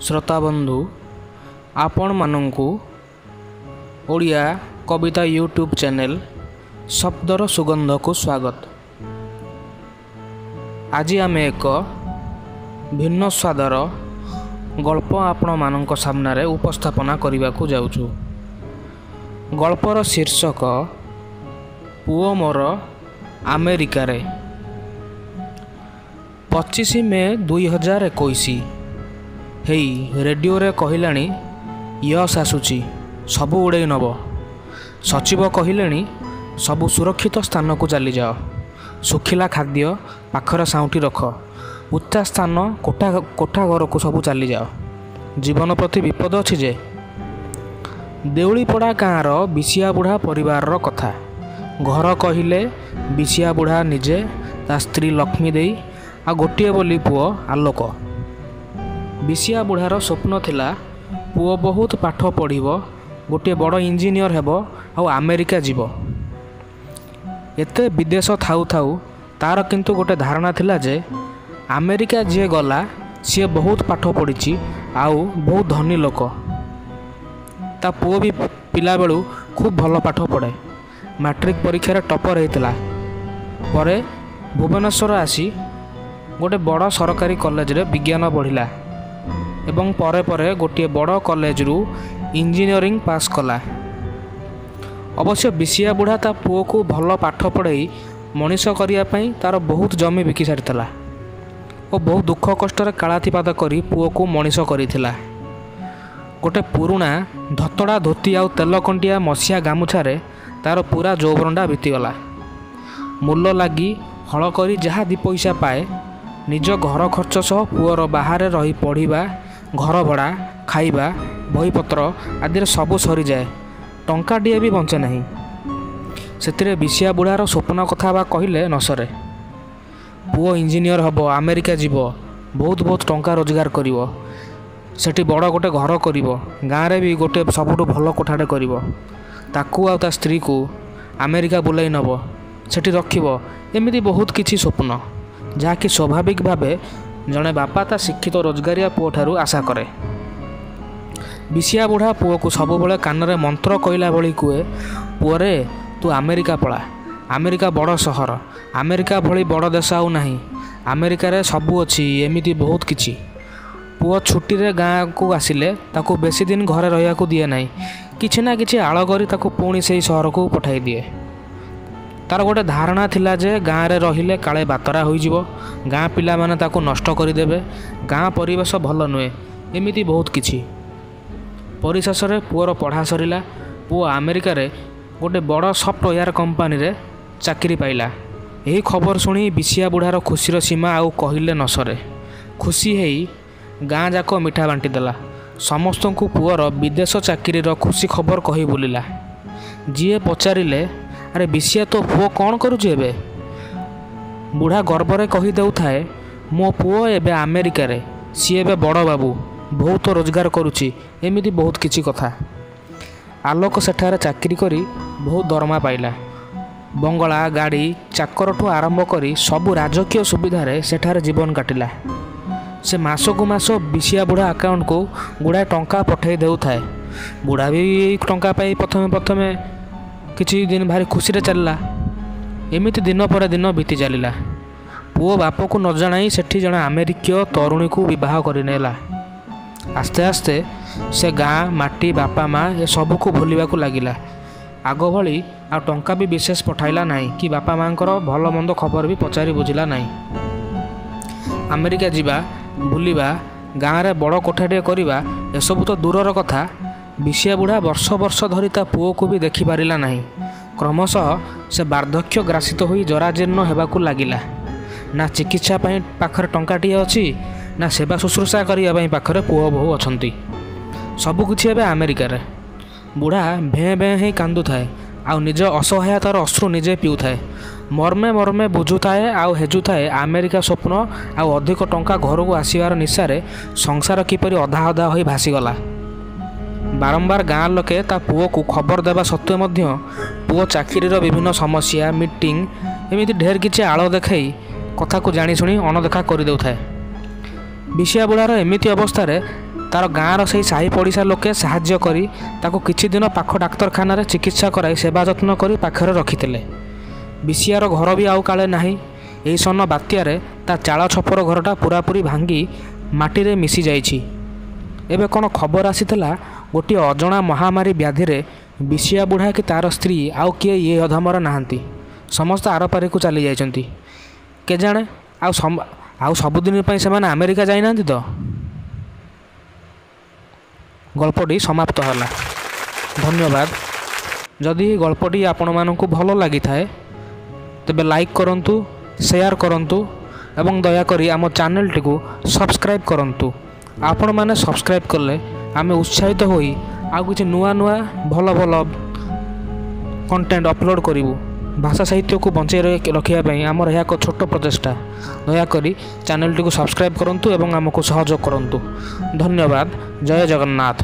ଶ୍ରୋତାବନ୍ଧୁ, ଆପଣମାନଙ୍କୁ ଓଡ଼ିଆ କବିତା YouTube channel ଶବ୍ଦର ସୁଗନ୍ଧକୁ ସ୍ୱାଗତ। ଆଜି ଆମେ ଏକ ଭିନ୍ନ ସ୍ୱାଦର ଗଳ୍ପ ଆପଣମାନଙ୍କ ସାମ୍ନାରେ ଉପସ୍ଥାପନା କରିବାକୁ ଯାଉଛୁ। ଗଳ୍ପର ଶୀର୍ଷକ ପୁଅ ମୋର ଆମେରିକାରେ। 25 ମେ 2021। ହେଇ ରେଡ଼ିଓରେ କହିଲାଣି ୟସ୍ ଆସୁଛି, ସବୁ ଉଡ଼େଇ ନେବ। ସଚିବ କହିଲେଣି ସବୁ ସୁରକ୍ଷିତ ସ୍ଥାନକୁ ଚାଲିଯାଅ, ଶୁଖିଲା ଖାଦ୍ୟ ପାଖରେ ସାଉଁଟି ରଖ, ଉଚ୍ଚା ସ୍ଥାନ କୋଠା ଘରକୁ ସବୁ ଚାଲିଯାଅ, ଜୀବନ ପ୍ରତି ବିପଦ ଅଛି ଯେ। ଦେଉଳିପଡ଼ା ଗାଁର ବିଶିଆ ବୁଢ଼ା ପରିବାରର କଥା। ଘର କହିଲେ ବିଶିଆ ବୁଢ଼ା ନିଜେ, ତା ସ୍ତ୍ରୀ ଲକ୍ଷ୍ମୀ ଦେଇ ଆଉ ଗୋଟିଏ ବୋଲି ପୁଅ ଆଲୋକ। ବିଶିଆ ବୁଢ଼ାର ସ୍ୱପ୍ନ ଥିଲା ପୁଅ ବହୁତ ପାଠ ପଢ଼ିବ, ଗୋଟିଏ ବଡ଼ ଇଞ୍ଜିନିୟର ହେବ ଆଉ ଆମେରିକା ଯିବ। ଏତେ ବିଦେଶ ଥାଉ ଥାଉ ତା'ର କିନ୍ତୁ ଗୋଟେ ଧାରଣା ଥିଲା ଯେ ଆମେରିକା ଯିଏ ଗଲା ସିଏ ବହୁତ ପାଠ ପଢ଼ିଛି ଆଉ ବହୁତ ଧନୀ ଲୋକ। ତା ପୁଅ ବି ପିଲାବେଳୁ ଖୁବ୍ ଭଲ ପାଠ ପଢ଼େ। ମାଟ୍ରିକ ପରୀକ୍ଷାରେ ଟପର ହେଇଥିଲା। ପରେ ଭୁବନେଶ୍ୱର ଆସି ଗୋଟେ ବଡ଼ ସରକାରୀ କଲେଜରେ ବିଜ୍ଞାନ ପଢ଼ିଲା ଏବଂ ପରେ ପରେ ଗୋଟିଏ ବଡ଼ କଲେଜରୁ ଇଞ୍ଜିନିୟରିଂ ପାସ୍ କଲା। ଅବଶ୍ୟ ବିଶିଆ ବୁଢ଼ା ତା ପୁଅକୁ ଭଲ ପାଠ ପଢ଼େଇ ମଣିଷ କରିବା ପାଇଁ ତା'ର ବହୁତ ଜମି ବିକି ସାରିଥିଲା ଓ ବହୁତ ଦୁଃଖ କଷ୍ଟରେ କାଳାତିପାତ କରି ପୁଅକୁ ମଣିଷ କରିଥିଲା। ଗୋଟେ ପୁରୁଣା ଧତଡ଼ା ଧୋତି ଆଉ ତେଲକଣ୍ଟିଆ ମସିଆ ଗାମୁଛାରେ ତା'ର ପୁରା ଯୌବନଟା ବିତିଗଲା। ମୂଲ ଲାଗି ହଳ କରି ଯାହା 2 ପଇସା ପାଏ, ନିଜ ଘର ଖର୍ଚ୍ଚ ସହ ପୁଅର ବାହାରେ ରହି ପଢ଼ିବା, ଘର ଭଡ଼ା, ଖାଇବା, ବହିପତ୍ର ଆଦିରେ ସବୁ ସରିଯାଏ, ଟଙ୍କାଟିଏ ବି ବଞ୍ଚେ ନାହିଁ। ସେଥିରେ ବିଶିଆ ବୁଢ଼ାର ସ୍ୱପ୍ନ କଥା ବା କହିଲେ ନ ସରେ। ପୁଅ ଇଞ୍ଜିନିୟର ହେବ, ଆମେରିକା ଯିବ, ବହୁତ ବହୁତ ଟଙ୍କା ରୋଜଗାର କରିବ, ସେଠି ବଡ଼ ଗୋଟେ ଘର କରିବ, ଗାଁରେ ବି ଗୋଟେ ସବୁଠୁ ଭଲ କୋଠାଟେ କରିବ, ତାକୁ ଆଉ ତା ସ୍ତ୍ରୀକୁ ଆମେରିକା ବୁଲାଇ ନେବ, ସେଠି ରଖିବ, ଏମିତି ବହୁତ କିଛି ସ୍ୱପ୍ନ, ଯାହାକି ସ୍ୱାଭାବିକ ଭାବେ ଜଣେ ବାପା ତା ଶିକ୍ଷିତ ରୋଜଗାରିଆ ପୁଅଠାରୁ ଆଶା କରେ। ବିଶିଆ ବୁଢ଼ା ପୁଅକୁ ସବୁବେଳେ କାନରେ ମନ୍ତ୍ର କହିଲା ଭଳି କୁହେ, ପୁଅରେ ତୁ ଆମେରିକା ପଳା, ଆମେରିକା ବଡ଼ ସହର, ଆମେରିକା ଭଳି ବଡ଼ ଦେଶ ଆଉ ନାହିଁ, ଆମେରିକାରେ ସବୁ ଅଛି, ଏମିତି ବହୁତ କିଛି। ପୁଅ ଛୁଟିରେ ଗାଁକୁ ଆସିଲେ ତାକୁ ବେଶୀ ଦିନ ଘରେ ରହିବାକୁ ଦିଏ ନାହିଁ, କିଛି ନା କିଛି ଆଳ କରି ତାକୁ ପୁଣି ସେଇ ସହରକୁ ପଠାଇ ଦିଏ। ତା'ର ଗୋଟେ ଧାରଣା ଥିଲା ଯେ ଗାଁରେ ରହିଲେ କାଳେ ବାତରା ହୋଇଯିବ, ଗାଁ ପିଲାମାନେ ତାକୁ ନଷ୍ଟ କରିଦେବେ, ଗାଁ ପରିବେଶ ଭଲ ନୁହେଁ, ଏମିତି ବହୁତ କିଛି। ପରିଶେଷରେ ପୁଅର ପଢ଼ା ସରିଲା। ପୁଅ ଆମେରିକାରେ ଗୋଟେ ବଡ଼ ସଫ୍ଟୱେୟାର କମ୍ପାନୀରେ ଚାକିରି ପାଇଲା। ଏହି ଖବର ଶୁଣି ବିଶିଆ ବୁଢ଼ାର ଖୁସିର ସୀମା ଆଉ କହିଲେ ନ ସରେ। ଖୁସି ହେଇ ଗାଁ ଯାକ ମିଠା ବାଣ୍ଟିଦେଲା, ସମସ୍ତଙ୍କୁ ପୁଅର ବିଦେଶ ଚାକିରିର ଖୁସି ଖବର କହି ବୁଲିଲା। ଯିଏ ପଚାରିଲେ, ଆରେ ବିଶିଆ ତୋ ପୁଅ କ'ଣ କରୁଛି ଏବେ? ବୁଢ଼ା ଗର୍ବରେ କହି ଦେଉଥାଏ, ମୋ ପୁଅ ଏବେ ଆମେରିକାରେ, ସିଏ ଏବେ ବଡ଼ ବାବୁ, ବହୁତ ରୋଜଗାର କରୁଛି, ଏମିତି ବହୁତ କିଛି କଥା। ଆଲୋକ ସେଠାରେ ଚାକିରି କରି ବହୁତ ଦରମା ପାଇଲା। ବଙ୍ଗଳା, ଗାଡ଼ି, ଚାକରଠୁ ଆରମ୍ଭ କରି ସବୁ ରାଜକୀୟ ସୁବିଧାରେ ସେଠାରେ ଜୀବନ କାଟିଲା। ସେ ମାସକୁ ମାସ ବିଶିଆ ବୁଢ଼ା ଆକାଉଣ୍ଟକୁ ଗୁଡ଼ାଏ ଟଙ୍କା ପଠାଇ ଦେଉଥାଏ। ବୁଢ଼ା ବି ଟଙ୍କା ପାଇ ପ୍ରଥମେ ପ୍ରଥମେ କିଛି ଦିନ ଭାରି ଖୁସିରେ ଚାଲିଲା। ଏମିତି ଦିନ ପରେ ଦିନ ବିତି ଚାଲିଲା। ପୁଅ ବାପକୁ ନ ଜଣାଇ ସେଠି ଜଣେ ଆମେରିକୀୟ ତରୁଣୀକୁ ବିବାହ କରିନେଲା। ଆସ୍ତେ ଆସ୍ତେ ସେ ଗାଁ, ମାଟି, ବାପା ମା ଏସବୁକୁ ଭୁଲିବାକୁ ଲାଗିଲା। ଆଗ ଭଳି ଆଉ ଟଙ୍କା ବି ବିଶେଷ ପଠାଇଲା ନାହିଁ କି ବାପା ମାଆଙ୍କର ଭଲ ମନ୍ଦ ଖବର ବି ପଚାରି ବୁଝିଲା ନାହିଁ। ଆମେରିକା ଯିବା, ବୁଲିବା, ଗାଁରେ ବଡ଼ କୋଠାଟିଏ କରିବା ଏସବୁ ତ ଦୂରର କଥା, ବିଶିଆ ବୁଢ଼ା ବର୍ଷ ବର୍ଷ ଧରି ତା ପୁଅକୁ ବି ଦେଖିପାରିଲା ନାହିଁ। କ୍ରମଶଃ ସେ ବାର୍ଦ୍ଧକ୍ୟ ଗ୍ରାସିତ ହୋଇ ଜରାଜୀର୍ଣ୍ଣ ହେବାକୁ ଲାଗିଲା। ନା ଚିକିତ୍ସା ପାଇଁ ପାଖରେ ଟଙ୍କାଟିଏ ଅଛି, ନା ସେବା ଶୁଶ୍ରୂଷା କରିବା ପାଇଁ ପାଖରେ ପୁଅ ବୋହୂ ଅଛନ୍ତି। ସବୁକିଛି ଏବେ ଆମେରିକାରେ। ବୁଢ଼ା ଭେଁ ଭେଁ ହେଇ କାନ୍ଦୁଥାଏ ଆଉ ନିଜ ଅସହାୟତାର ଅଶ୍ରୁ ନିଜେ ପିଉଥାଏ। ମର୍ମେ ମର୍ମେ ବୁଝୁଥାଏ ଆଉ ହେଜୁଥାଏ ଆମେରିକା ସ୍ୱପ୍ନ ଆଉ ଅଧିକ ଟଙ୍କା ଘରକୁ ଆସିବାର ନିଶାରେ ସଂସାର କିପରି ଅଧା ଅଧା ହୋଇ ଭାସିଗଲା। ବାରମ୍ବାର ଗାଁ ଲୋକେ ତା ପୁଅକୁ ଖବର ଦେବା ସତ୍ତ୍ୱେ ମଧ୍ୟ ପୁଅ ଚାକିରିର ବିଭିନ୍ନ ସମସ୍ୟା, ମିଟିଂ ଏମିତି ଢେର କିଛି ଆଳ ଦେଖାଇ କଥାକୁ ଜାଣିଶୁଣି ଅଣଦେଖା କରିଦେଉଥାଏ। ବିଶିଆ ବୁଢ଼ାର ଏମିତି ଅବସ୍ଥାରେ ତା'ର ଗାଁର ସେଇ ସାହି ପଡ଼ିଶା ଲୋକେ ସାହାଯ୍ୟ କରି ତାକୁ କିଛି ଦିନ ପାଖ ଡାକ୍ତରଖାନାରେ ଚିକିତ୍ସା କରାଇ ସେବା ଯତ୍ନ କରି ପାଖରେ ରଖିଥିଲେ। ବିଶିଆର ଘର ବି ଆଉ କାଳେ ନାହିଁ। ଏହି ସନ ବାତ୍ୟାରେ ତା ଚାଳ ଛପର ଘରଟା ପୂରାପୂରି ଭାଙ୍ଗି ମାଟିରେ ମିଶି ଯାଇଛି। ଏବେ କ'ଣ ଖବର ଆସିଥିଲା, ଗୋଟିଏ ଅଜଣା ମହାମାରୀ ବ୍ୟାଧିରେ ବିଶିଆ ବୁଢ଼ା କି ତା'ର ସ୍ତ୍ରୀ ଆଉ କିଏ ଇଏ ଅଧମରେ ନାହାନ୍ତି, ସମସ୍ତେ ଆରପାରିକୁ ଚାଲି ଯାଇଛନ୍ତି। କେଜାଣେ ଆଉ ସବୁଦିନ ପାଇଁ ସେମାନେ ଆମେରିକା ଯାଇନାହାନ୍ତି ତ? ଗଳ୍ପଟି ସମାପ୍ତ ହେଲା। ଧନ୍ୟବାଦ। ଯଦି ଏହି ଗଳ୍ପଟି ଆପଣମାନଙ୍କୁ ଭଲ ଲାଗିଥାଏ, ତେବେ ଲାଇକ୍ କରନ୍ତୁ, ସେୟାର କରନ୍ତୁ ଏବଂ ଦୟାକରି ଆମ ଚ୍ୟାନେଲଟିକୁ ସବସ୍କ୍ରାଇବ୍ କରନ୍ତୁ। ଆପଣମାନେ ସବସ୍କ୍ରାଇବ୍ କଲେ ଆମେ ଉତ୍ସାହିତ ହୋଇ ଆଉ କିଛି ନୂଆ ନୂଆ ଭଲ ଭଲ କଣ୍ଟେଣ୍ଟ ଅପଲୋଡ଼ କରିବୁ। ଭାଷା ସାହିତ୍ୟକୁ ବଞ୍ଚେଇ ରଖିବା ପାଇଁ ଆମର ଏହା ଏକ ଛୋଟ ପ୍ରଚେଷ୍ଟା। ଦୟାକରି ଚ୍ୟାନେଲଟିକୁ ସବସ୍କ୍ରାଇବ୍ କରନ୍ତୁ ଏବଂ ଆମକୁ ସହଯୋଗ କରନ୍ତୁ। ଧନ୍ୟବାଦ। ଜୟ ଜଗନ୍ନାଥ।